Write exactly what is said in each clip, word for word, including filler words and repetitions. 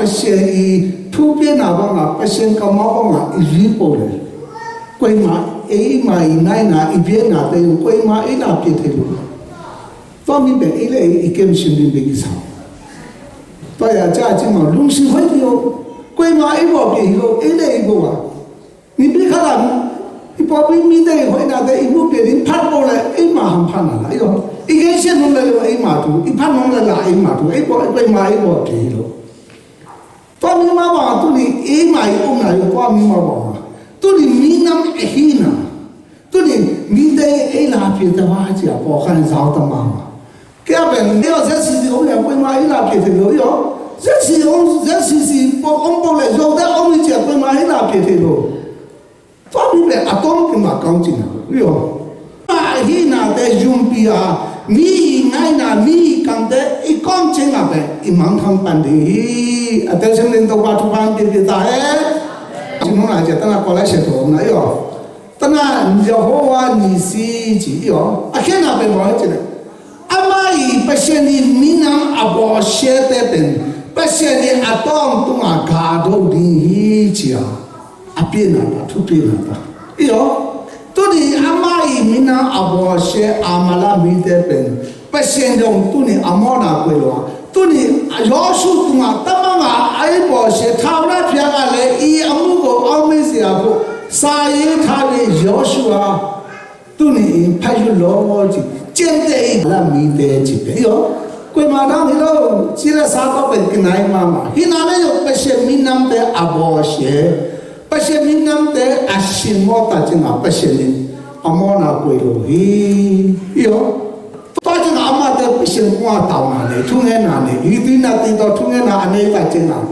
Pasian i thupiakna bangah, Pasian kammal bangah i zui peuh leh, koimah eimah i ngaina, i biaknate uh koimah ei la pia thei lo. Tua mi pen ei le ei i kemsim ding bek i sa. Tua hi a, ca ci mah lungsim hoih ding uh. Koimah ei bawl pia hi lo, ei le ei bawl a. Mipi khat in i pawlpi mite i hoihnate i muh pia ding phat bawl leh eimah hamphatna la, i aw. I gensiat nung leh lo eimah thu, i phat nung leh la eimah thu, ei bawl, koimah ei bawl pia hi lo. Tua mi mah bang a tuni eimah i omna hi, tua mi mah bang a tuni minam i hihna, tuni mite ei la pia ta va ci a pawlkhat in zau ta mahmah. Kei a pen ei aw Z C C om leh koimah ei la pia thei lo, i aw. Z C C om, Z C C pawh om peuh leh Zote om hi ci a koimah ei la pia thei lo. Tua mi pen a tom kei mah kong cihna hi aw. A hihnate zumpi a, mi i ngaina, mi i kamte i kawm ciangah pen i mangthang pan ding hi. A telsiam ding Topa thupha hong pia ta hen. Ci nung lai ciah tana Kawlai sia tawh omna hi aw. Tana Jehovah Nissi ci hi aw. A khiatna pen bang hi cih leh, amah i Pasian i minam a bawlsiate pen Pasian i a tawntungah gah do ding hi ci a, a piakna ta, thupiakna ta hi aw. Tuni amah i minam a bawlsia a mala mite pen Pasian zong tuni a mawhna koih lo a, tuni Joshua tungah tabang a ei bawlsia thauna phiang a le i a mu ko a om ei sia ko sa i tha i Joshua. Tuni in phaizul lo ci, ciamteh i la mite ci pe hi aw. Koimah dang hi lo, ci le sa tawh pen kinai mahmah. Hihna le zong Pasian minamte a bawlsia, Pasian minamte a simmawh ta ciangah Pasian in a mawhna koih lo hi, hi aw. Tua ciangah amahte Pasian kungah tauna nei, thungetna nei, hi tuina ti tawh thungetna a nei ta ciangah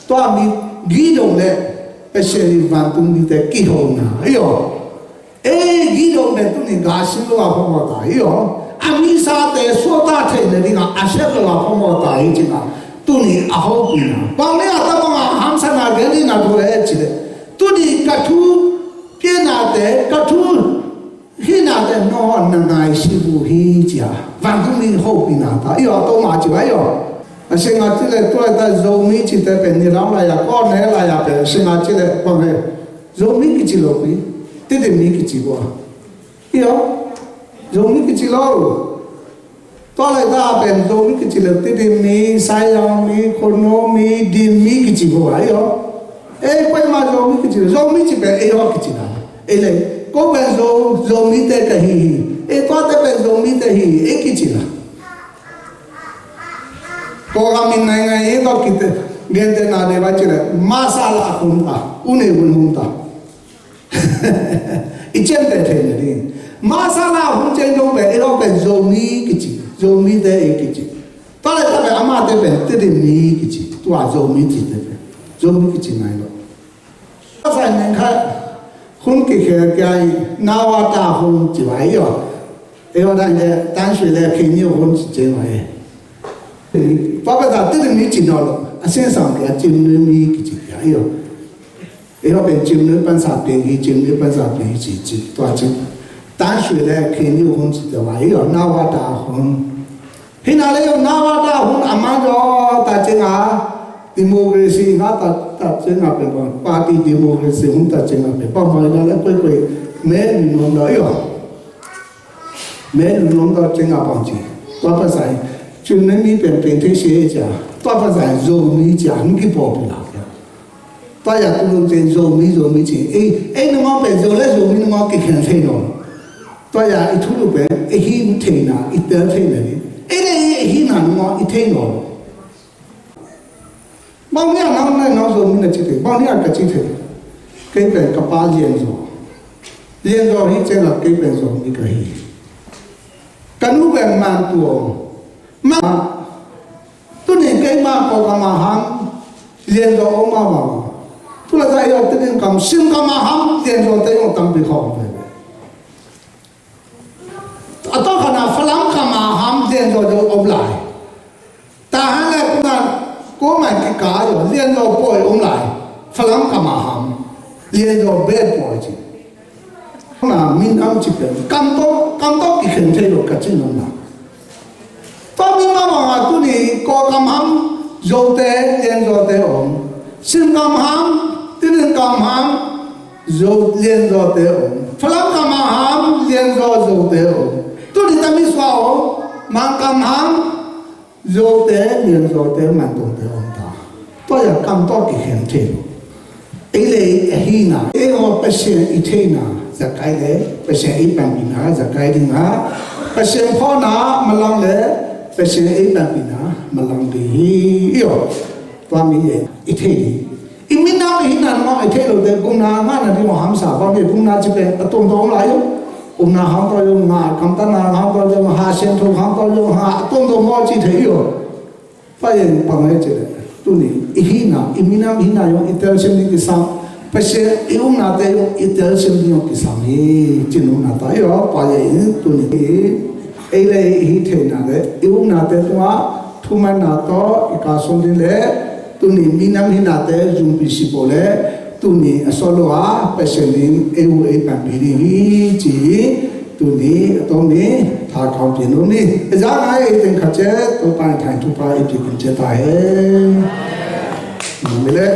tua mi Gideon le Pasian in vantung mite kihona hi aw. Ei, Gideon pen tuni gah sim lo a phawk mawk ta hi aw. A misate suakta theihna dingah a sep lo a phawk mawk ta hi ci-in ah tuni a hopihna. Bang ni a tabang a hamsatna gen ding na thu e ci leh, tuni ka thupiaknate, ka thu hihnate nawh na ngaihsut uh hi ci-a vantung mi hopihna ta hi aw, a tawm a ci vai aw. A seng a ci leh tua ta Zomi cite pen ni lau lai a, kaw ne lai a pen a seng a ci leh bang he. Zomi kici lo pi, Tedim mi kici bua. Hi aw, Zomi kici lo. Tua lai ta pen Zomi kici lo, Tedim mi, Saizang mi, Khonno mi, Dim mi kici bua, hi aw. Ei, pai ma Zomi kici lo, Zomi ci pen ei aw kici na. Ei le, ko pen Zo, Zomi te ka hi hi. Ei, tua te pen Zomi te hi, ei kici na. Ko ka min nai ngai, ei tua kite, gente na de ba ci le, masala hun ta, une hun hun ta. I ciamteh theihna ding. Masala hun ciang dong pen, ei lo pen Zomi kici, Zomite ei kici. Tua leh ta pen amate pen Tedim mi kici, tua Zomi cite pen Zomi kici nai lo. Tua sa ning khat hun kikhel kia i Nawata hun ci vai aw. Ei lo dan le, tan sui le, khin ni hun ci ciang vai. Tua pen ta Tedim mi ci nawn lo, a sinsang kia Cimnu mi kici kia aw. Ei lo pen Cimnu pansa peng hi, Cimnu pansa peng hi ci, ci, tua ci. Tan sui le khin ni hun ci te wa, ei lo Nawata hun. Hina le lo Nawata hun a man zaw ta ciang a, democracy nga ta, ta ciang a pen bang, party democracy hun ta ciang a pen bang, mai na le koi koi, me ni nom lo aw. Me ni nom lo ciang a bang ci. Tua pansa hi, Cimnu mi pen pen te se cia. Tua pansa hi, Zomi cia, ni ki pawlpi la kia. Tua ya tu lung pen Zomi, Zomi ci. Ei, ei nungak pen Zo le Zomi nungak kikhen thei nawn. Tua ya i thulu pen, ei hih theihna, i tel theihna ni. Ei le ei, ei hihna nungak i thei nawn. Bang ni a nang na nang Zomi na ci thei, bang ni a ka ci thei. Kei pen ka pa Lianzaw. Lianzaw hi ciang a kei pen Zomi ka hi. Ka nu pen Mantuang. Ma, tuni keimah Kawlgam a hang Lianzaw om mahmah. Tu laitak i awk tenin kam Simgam a hang Lianzaw te i awk tampi khawng ve. A tawh khat na Falam kam a hang Lianzaw te om lai. Tahan le kuna ko mai kika yo Lianzaw pawi om lai. Falam kam a hang Lianzaw bet pawi ci. Na min am ci pen kam to, kam to kikhen thei lo ka ci nong na. Tua mi ma ma nga tuni Kawlgam ham Zote, Lianzawte om. Sin kam hang, tinin kam hang, zo lianzaw te om. Falam kam hang, lianzaw zo te om. Tuni tami sua om, mang kam hang, zo te, lianzaw te, man tung te om ta. Tua ya kam tawh kikhen thei lo. Ei le ei hina, ei aw Pasian i theina, zakai le Pasian ei panpihna, zakai dinga, Pasian phawkna malang le Pasian ei panpihna malang ding hi. Iyo. Tua mi e, i thei ding. I minam i hina mah i thei lo te, gumna ngahna ding aw hamsa bang ding, gumna ci pen a tuamtuam om lai uh. Gumna hang tawh zong ngah, kamtanna hang tawh zong ngah, siangtho hang tawh zong ngah, a tuamtuam mawh ci thei uh. Tua in bang e ci le, tuni i hina, i minam i hina zong i telsiam ding kisam, Pasian i upnate zong i telsiam ding zong kisam hi, ci nopna ta hi aw. Tua in tuni ei le ei i hih theihna le i upnate tungah thumanna tawh i kalsuan ding le tuni minam hinate zumpi sipo le tuni a sawt lo a Pasian in ei uh ei panpih ding hi ci hi. Tuni a tawm ni tha kaunpih nung ni. Ei za ngai ei teng khat ciat Topa in thain thupha ei pia kun ciat ta hen. Nang mi le.